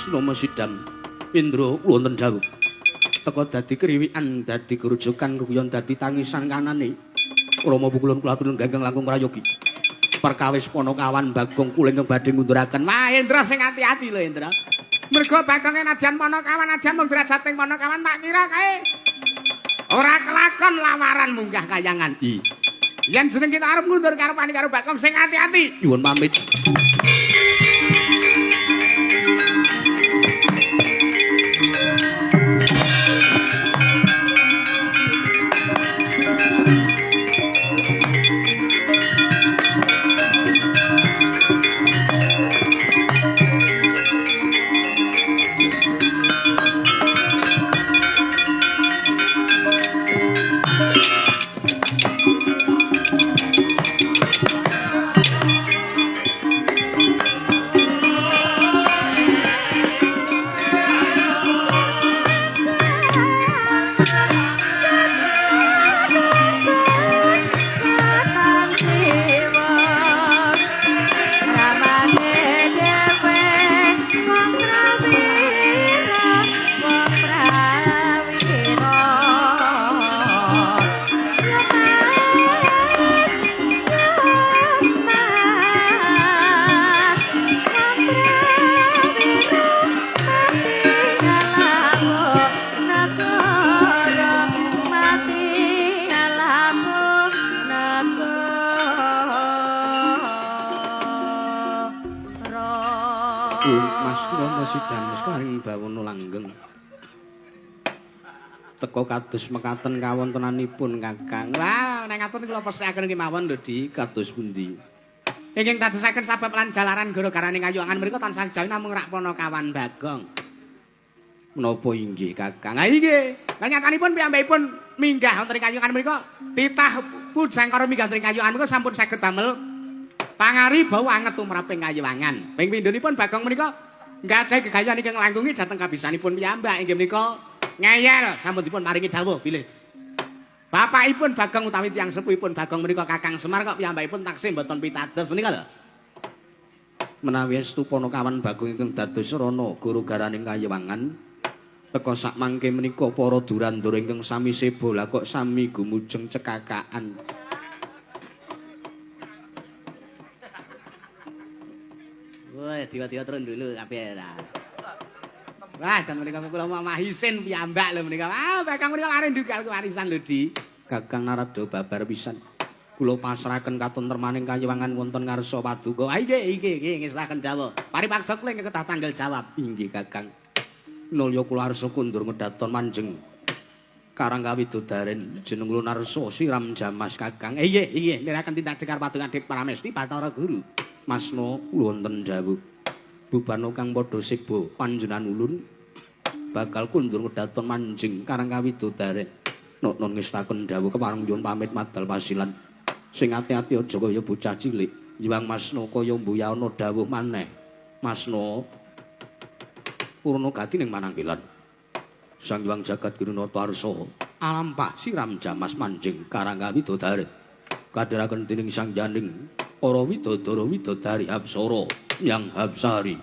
Mas Rama Sidam. Indra wonten dawuh. Teka dadi kriwikan, dadi gerujukan, keguyon dadi tangisan kanane. Rama pukulun kula aturi ganggang langkung prayogi. Perkawis Panakawan Bagong kula ingkang badhe ngunduraken. Wah, Indra sing ati-ati lho, Indra. Mergo Bagonge nadyan Panakawan, nadyan mung derajating Panakawan tak kira kae ora kelakon lawaran munggah kayangan. I. Yen jeneng kita arep ngundur karepane karo Bagong sing ati-ati. Nyuwun pamit. Teka kados mekaten kawontenanipun Kakang. Wah, nek ngaten kula pesekaken kemawon lho, Di, kados pundi? Ingkang dadosaken sabab lan jalaran gara-garane kayuwangan mriku tansah sejawi namung rak Panakawan Bagong. Menapa inggih Kakang? Ha inggih. Lah nyatanipun piyambakipun minggah wonten ing kayuwangan mriku titah pujangkara minggah wonten ing kayuwangan mriku sampun saged damel pangari bau anget tumraping kayuwangan. Ping pindhonipun Bagong menika nggadahi gegayuhan ingkang langkungi dhateng kabisanipun piyambak inggih menika ngeyel sampun dipun paringi dawuh bilih bapakipun Bagong utawi tiyang sepuhipun Bagong menika Kakang Semar kok piyambakipun taksih mboten pitados menika lho. Menawi estu Panakawan Bagong ingkang dados rana guru-garaning kayiwangan teka sak mangke menika para durandara ingkang sami seba lah kok sami gumujeng cekakaan. Wah, diwa-diwa turun dulu kabeh ta. Wah, jan menika kula mamahisin piyambak lho menika. Ah, Bagong menika lare ndugal warisan lho, Di. Kakang Narada babar pisan. Kula pasrahaken katentremaning kayiwangan wonten ngarsa paduka. Ah, inggih, inggih, inggih, ngestaken dawuh. Paripaksa kula ingkang kedah tanggal jawab. Inggih, Kakang. Nalya kula arsa kundur ngedaton manjeng Karang Kawidodaren jeneng kula Narsa siram jamas Kakang. Inggih, inggih, niraken tindak cekar paduka Dik Pramesti Bathara Guru. Masna wonten dawuh. Bubana kang padha seba panjenengan ulun bakal kundur ngedaton manjing Karang Kawidodaren. Noknon ngestaken dawuh kepareng nyuwun pamit madal pasilan. Sing ati-ati aja kaya bocah cilik. Hyang Masna kaya mbuyana dawuh maneh. Masna purna gati ning mananggilan. Sang Hyang Jagat Girinata Arsa alampah siram jamas manjing Karang Kawidodaren. Kadheraken dening Sang Janing para widodara widodari Apsara Yang Hapsari.